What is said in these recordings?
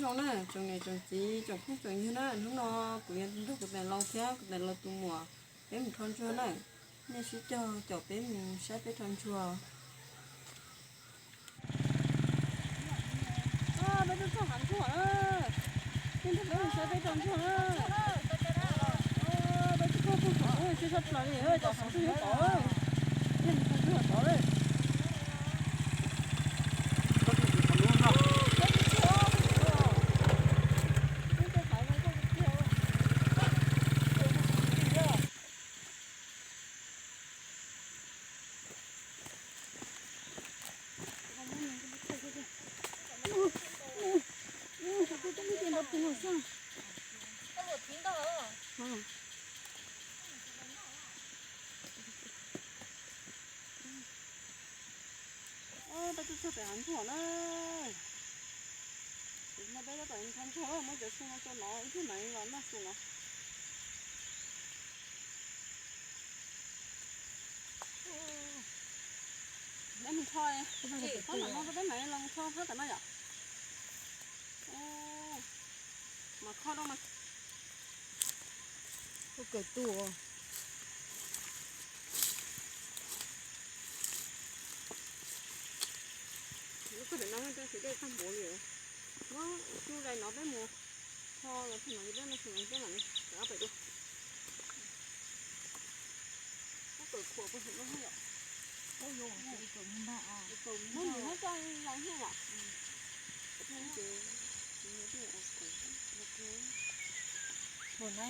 Zoo na, tsoom niam tsoom txiv, tsoom phooj tsoom ywg na, hnub no kuv yuav nrog kuv tais laus thiab kuv tais laus tus muam peb mus rho ntsuag na. Nej sib cog caum peb mus saib peb rho ntsuag. Peb twb txog hav ntsuag na, nej nrog peb mus saib peb rho ntsuag na. Peb twb txog txog thaum ub tsis sab plaws li, cov hav ntsuag nyob tod, nej mus rho ntsuag tod lawm. Peb twb txog pem hav ntsuag na. Kuv no peb tab tom rho ntsuag, muab cov su no tso no ib pliag mam li los noj su no. Peb mus rho, peb mam no rau peb mam li los mus rho phab tam no yom. Mas kho rau mas. Koj kawg tuaj. Lub koj tam no muaj cov xim dej tag npaum li. Muab cub dai no peb mus rho los txog no ces peb mus xim no peb mam li rov qab pem dua. Koj kawm khuam puas xyuam no yom? Muab nws muab coj los haj yom? Tus no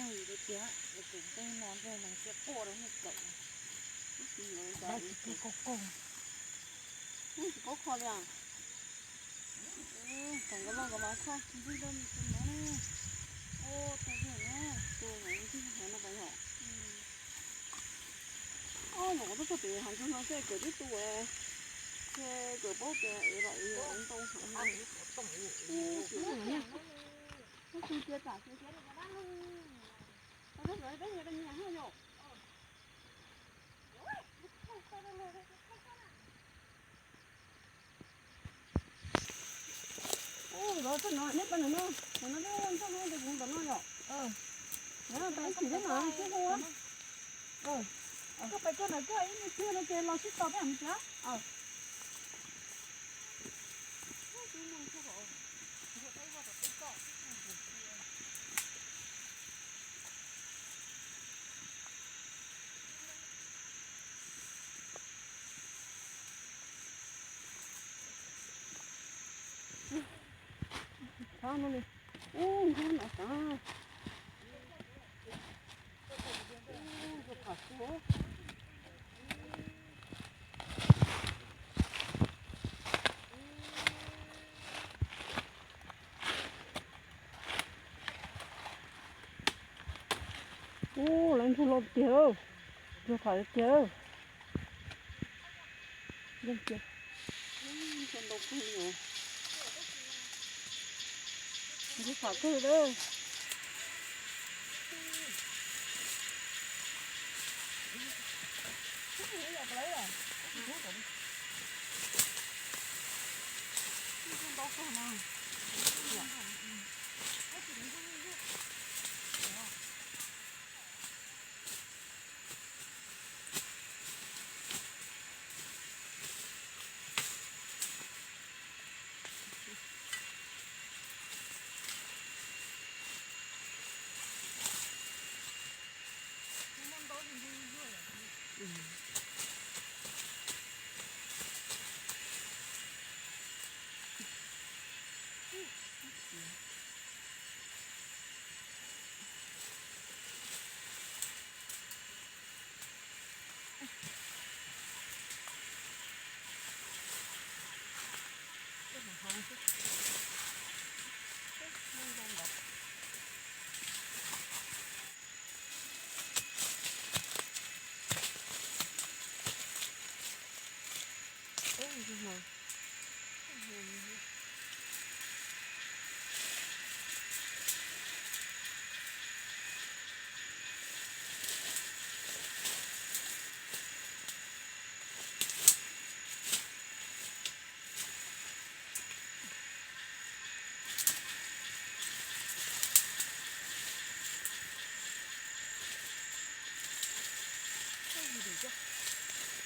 yus tias tias tus ntej no ntshe neeg siab quaj rau nej kawm. Dab tsis kawg kawg. Tsis paub kho li as. Kom nkawd los nkawd mas kho ntswg rau tus no na. Ua tau tiag na, tus no ntswg heev no pas yom. Nyuam qhuav tuaj txog pem hav ntsuag no xwb kawm twb tu es, ces kawm paub tias es los es ntau heev. Tus cia tsam cia cia rau cov dab lug, tau rau lawv peb nyias rau nyias haj yom. Ub, los txog no neb pais ntawm no, ntawm no neb ntxoj no ces kuv ntawm no yom. Pais ib chim thiab mas sib hu. Koj pais koj ntawm koj ib me pliag no ces los sib tos peb mus tsev. Txhob no li. Ub, ntshe no tas. Ub, ntshe pham tuag. Ub, lawv ntsuag loj tiag, ntsuag pham tiag. Leej tiag. Ntsuag ntau kawg li os. Ntsuag pham kawg lawm. Ntsuag ntau kawg no.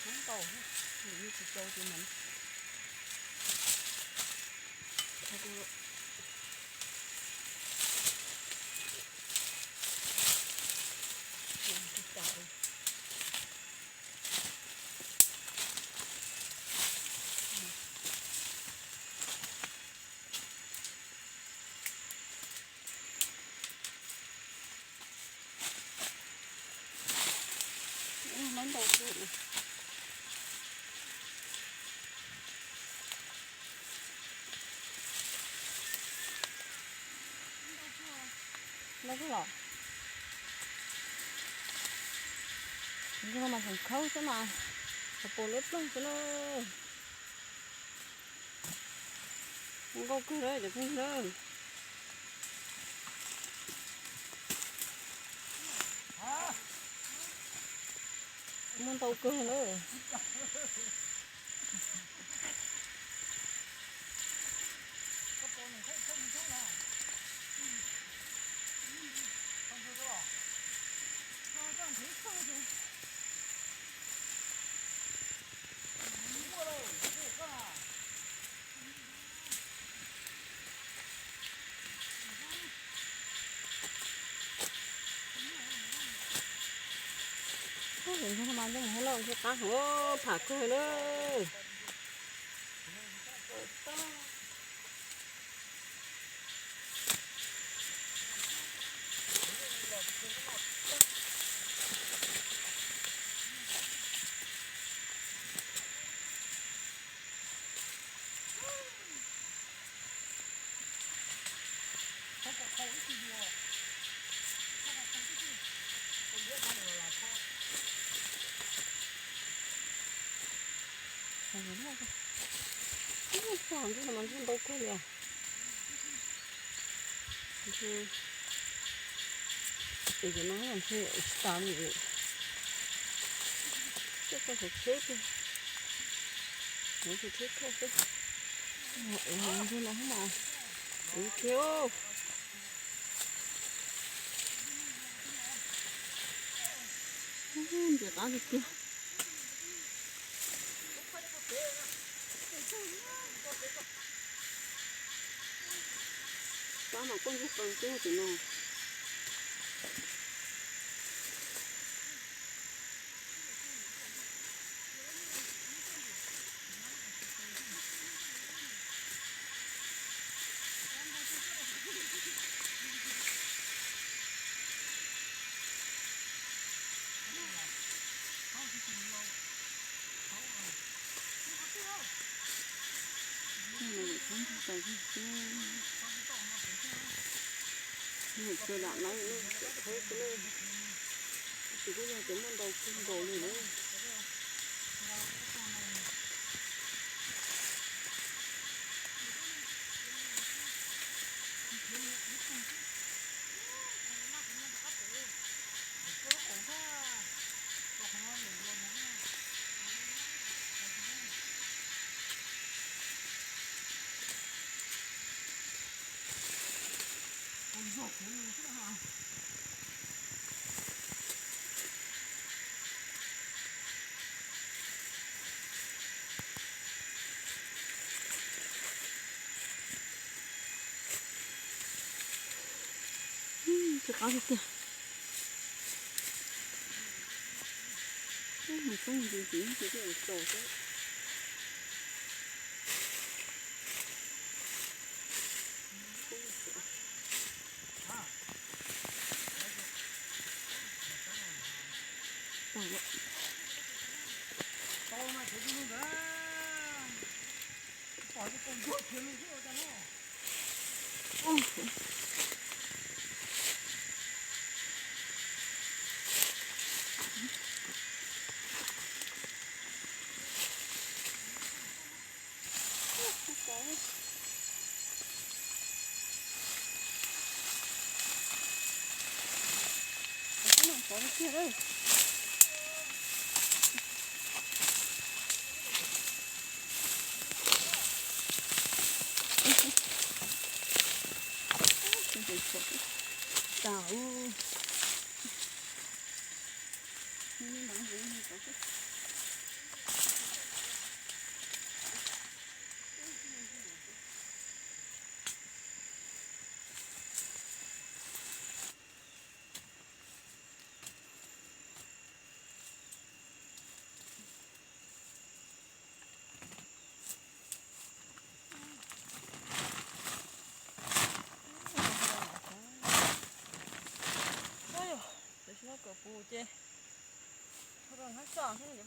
Ntau, nws tsis tau ces mas Ntau kawg. Ntau kawg los. Ntau mas tseem khawb xwb mas, qhov pos lawb ploog xwb na. Nkauj kawg lawm cov phooj ywg. Muaj ntau kawg na. Ntawm no mas ntawm no qab hauv pham kawg lawm. Ntsuag no mas ntsuag ntau kawg li os. Es cov no ntshe tsis tas li. Coj tau sawv tsheb tiag, sawv tsheb tuaj xwb. Ntsuag no mas ntxiv qab tiag tiag. Pab mas koj ntsuag qees xwb tim no. Ntsuag lam lawv tseem qheb xwb na, tab sis kuj yog tias muaj ntau kawg nkaus li na. Tsis qab tiag tiag. Mus txog ntawm ntawd ces twb tsaus xwb.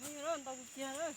Ntau tiag tiag na.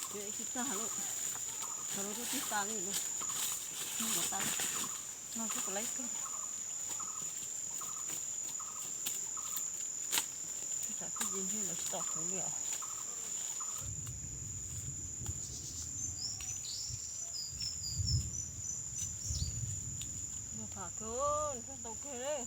Tsis tag lawm, tag lawm, tsis tag lawm, no tsis tau lawm. Tsam twb cia lawv tsis tau hauv li os. Yog tham kawg, ntsaj ntau kawg li.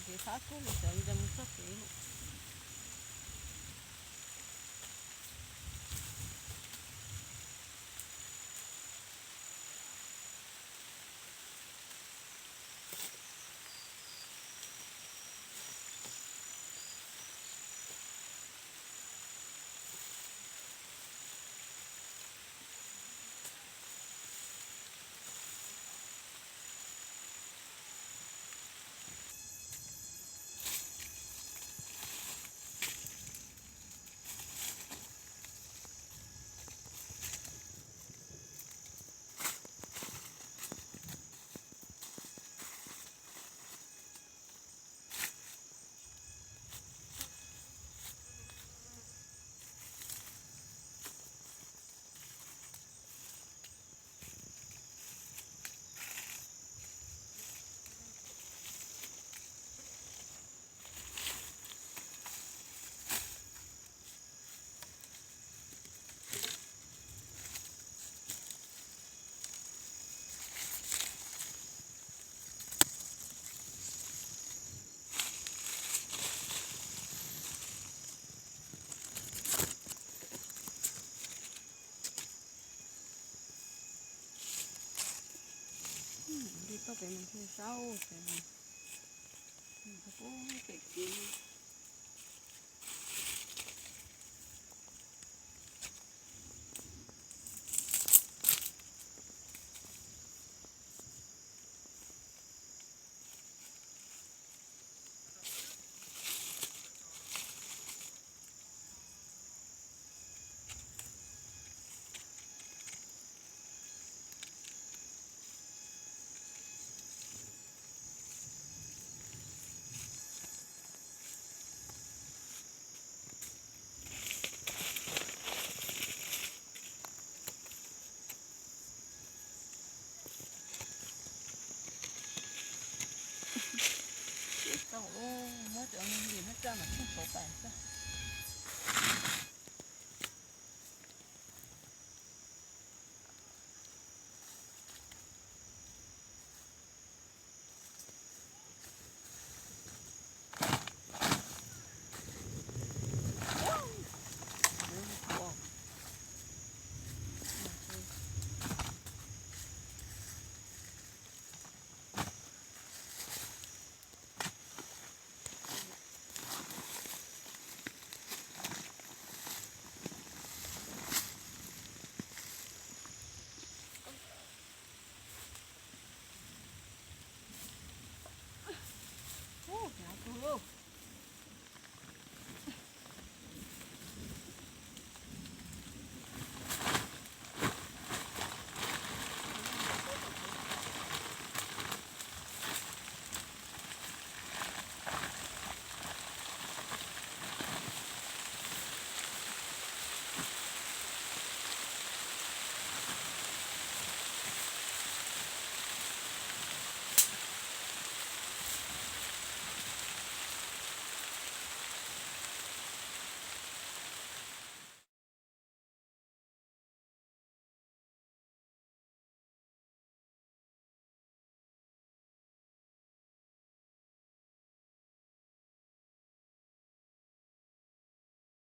Kev fab kub li cov nce mus txoj kev lawm. Li toj pem no thiaj saub pem no. Pem kev. Tau lub muab cov nqis hab caj mas tsheej tau pais xwb.